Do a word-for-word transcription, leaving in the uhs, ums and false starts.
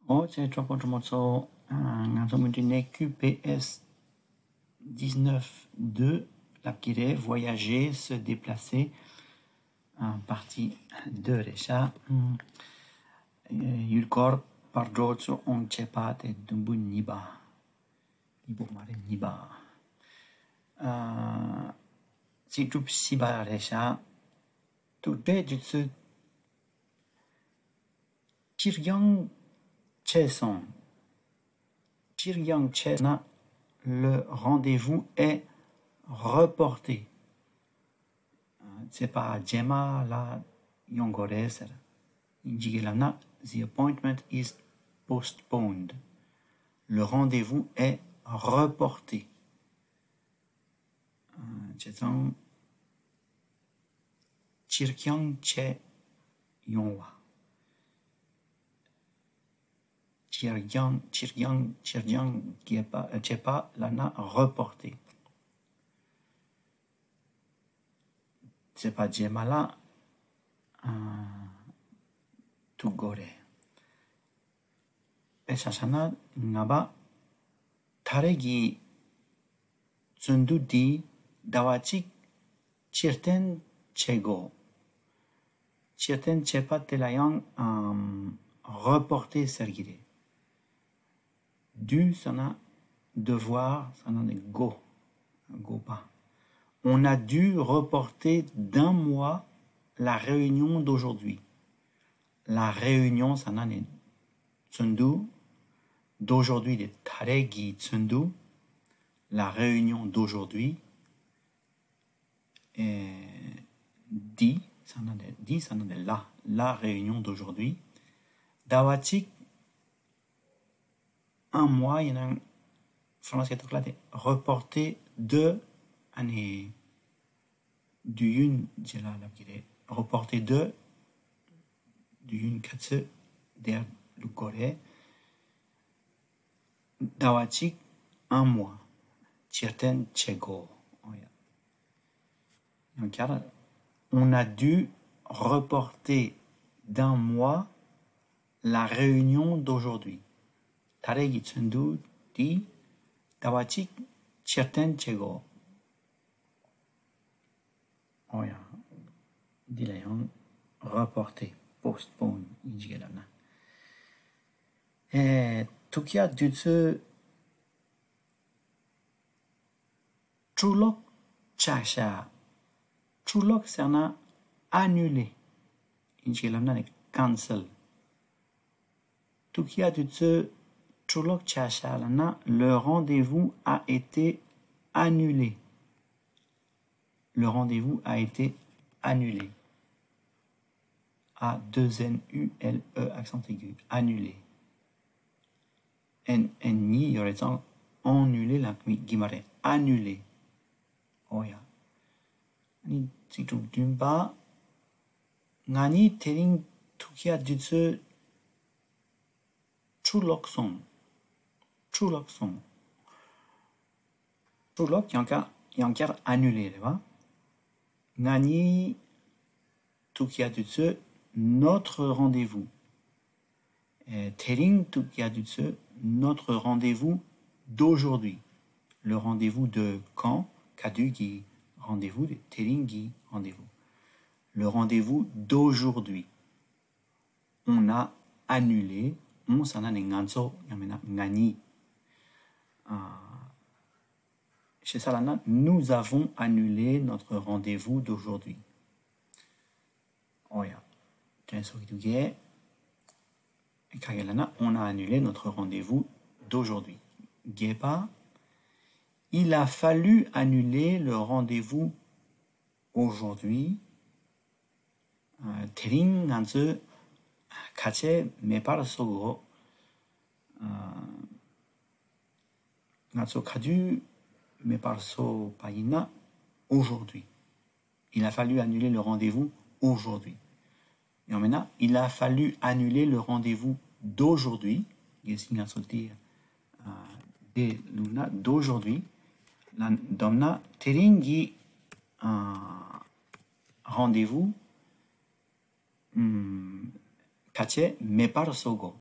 ཨོ་ཙེ་གྲོགས་པོ་གྲོགས་མོ་ཚོ། ཨ། ང་ཚོ་མུ་མཐུད་ནས་ཀིའུ་པི་ཨེས་ཌི་ནེབ་དུ་ལབ་ཀྱི་རེད། Voyager, se déplacer, ཨ། པར་ཊི་དུ་རེད་ཤག་ཨམ། ཡུལ་སྐོར་བར་འགྲོ་ཚུར་འོང་བྱེད་པ་དེ་དུམ་བུ་གཉིས་པ། གཉིས་པོ་མ་རེད། གཉིས་པ། ཨ། ཚིག་གྲུབ་བཞི་པ་རེད་ཤག་ཐུག་འཕྲད་དུས་ཚོད། ཕྱིར་འགྱངས་བྱས་སོང་། ཕྱིར་འགྱངས་བྱས་ན། Le rendez-vous est reporté. ཚེས་པ་རྗེས་མ་ལ་ཡོང་དགོས་རེད་ཟེར། དབྱིན་ཇི་གི་ལབ་ན། The appointment is postponed. Le rendez-vous est reporté. བྱས་ཙང་། ཕྱིར་འགྱངས་བྱས་ཡོང་བ། ཕྱིར་འགྱངས། ཕྱིར་འགྱངས། ཕྱིར་འགྱངས་བྱས་པ། བྱས་པ་ལབ་ན་reporté. ཚེས་པ་རྗེས་མ་ལ། ཨ། ཐུག་དགོས་རེད། དཔེ་ཆ་བཞག་ན་ལྔ་པ། ད་རེས་ཀྱི་ཚོགས་འདུ་འདི་ཟླ་བ་གཅིག་ཕྱིར་འཐེན་བྱེད་དགོས། ཕྱིར་འཐེན་བྱེད་པ་དེ་ལ་ཡང་ཨམ། reporté ཟེར་གྱི་རེད། dû ཟེར་ན་devoir ཟེར་ན་ནི་དགོས། དགོས་པ། On a dû reporter d'un mois la réunion d'aujourd'hui. La réunion ཟེར་ན་ནི་ཚོགས་འདུ། D'aujourd'hui དེ་ད་རེས་ཀྱི་ཚོགས་འདུ། La réunion d'aujourd'hui. ཨེ། འདི་ཟེར་ན་ནི། འདི་ཟེར་ན་ནི་la, la réunion d'aujourd'hui. ཟླ་བ་གཅིག un mois ཡིན་ན་ཧྥ་རན་སིའི་ཐོག་ལ་དེ་reporter de ཨ་ནི་དུས་ཡུན་ཅིག་ལ་ལབ་ཀྱི་རེད། reporter de དུས་ཡུན་ག་ཚོད་དེར་བླུག་དགོས་རེད། ཟླ་བ་གཅིག un mois ཕྱིར་འཐེན་བྱེད་དགོས། ཨོ་ཡ། ཡང་བསྐྱར། On a dû reporter d'un mois la réunion d'aujourd'hui. ད་རེས་ཀྱི་ཚོགས་འདུ་འདི་ཟླ་བ་གཅིག་ཕྱིར་འཐེན་བྱེད་དགོས། ཨོ་ཡ། འདི་ལ་ཡང་reporter, postpone དབྱིན་ཇི་སྐད་ལབ་ན། ཨེ། ཐུག་ཡ་དུས་ཚོད། འཁྲུག་ལོག་ཆགས་ཤག་འཁྲུག་ལོག་ཟེར་ན་annuler དབྱིན་ཇི་སྐད་ལབ་ན་ནི་cancel. ཐུག་ཡ་དུས་ཚོད་འཁྲུག་ལོག་ཆགས་ཤག་ལབ་ན། Le rendez-vous a été annulé. Le rendez-vous a été annulé. A deux N U L E accent aigu. Annulé. N N གཉིས་ཡོད་རེད་ཙང་annulé ལབ་ཀྱི་མ་རེད། annulé. ཨོ་ཡ། ཨ་ནི་ཚིག་གྲུབ་བདུན་པ། ང་གཉིས་དེ་རིང་ཐུག་ཡ་དུས་ཚོད་འཁྲུག་ལོག་སོང་། འཁྲུག་ལོག་སོང་། འཁྲུག་ལོག་ཡང་བསྐྱར་ཡང་བསྐྱར་annulé རེད་བ། ང་གཉིས་ཐུག་ཡ་དུས་ཚོད། Notre rendez-vous. ཨེ། དེ་རིང་ཐུག་ཡ་དུས་ཚོད། Notre rendez-vous d'aujourd'hui. Le rendez-vous de quand? ག་དུས་ཀྱི་rendez-vous དེ་དེ་རིང་གི་rendez-vous. Le rendez-vous d'aujourd'hui. On a annulé. On ཟེར་ན་ནི་ང་ཚོ་ཡང་མིན་ན་ང་གཉིས། ཨ། ཞེ་ས་ལབ་ན། Nous avons annulé notre rendez-vous d'aujourd'hui. ཨོ་ཡ། དྲན་གསོ་གི་འདུག་གས། ག་གེ་ལབ་ན། On a annulé notre rendez-vous d'aujourd'hui. བརྒྱད་པ། Il a fallu annuler le rendez-vous aujourd'hui. ཨ། དེ་རིང་ང་ཚོས་ཁ་ཆེ་མེ་སྤར་བཟོ་དགོས། ཨ། ང་ཚོ་ག་དུས་མེ་སྤར་བཟོ་བ་ཡིན་ན། Aujourd'hui. Il a fallu annuler le rendez-vous aujourd'hui. ཡང་མིན་ན། Il a fallu annuler le rendez-vous d'aujourd'hui. གལ་སྲིད་ང་ཚོ་དེ། ཨ། དེ་བླུགས་ན། D'aujourd'hui ལ་བསྡོམས་ན་དེ་རིང་གི། ཨ། rendez-vous ཨམ། ཁ་ཆེ་མེ་སྤར་བཟོ་དགོས།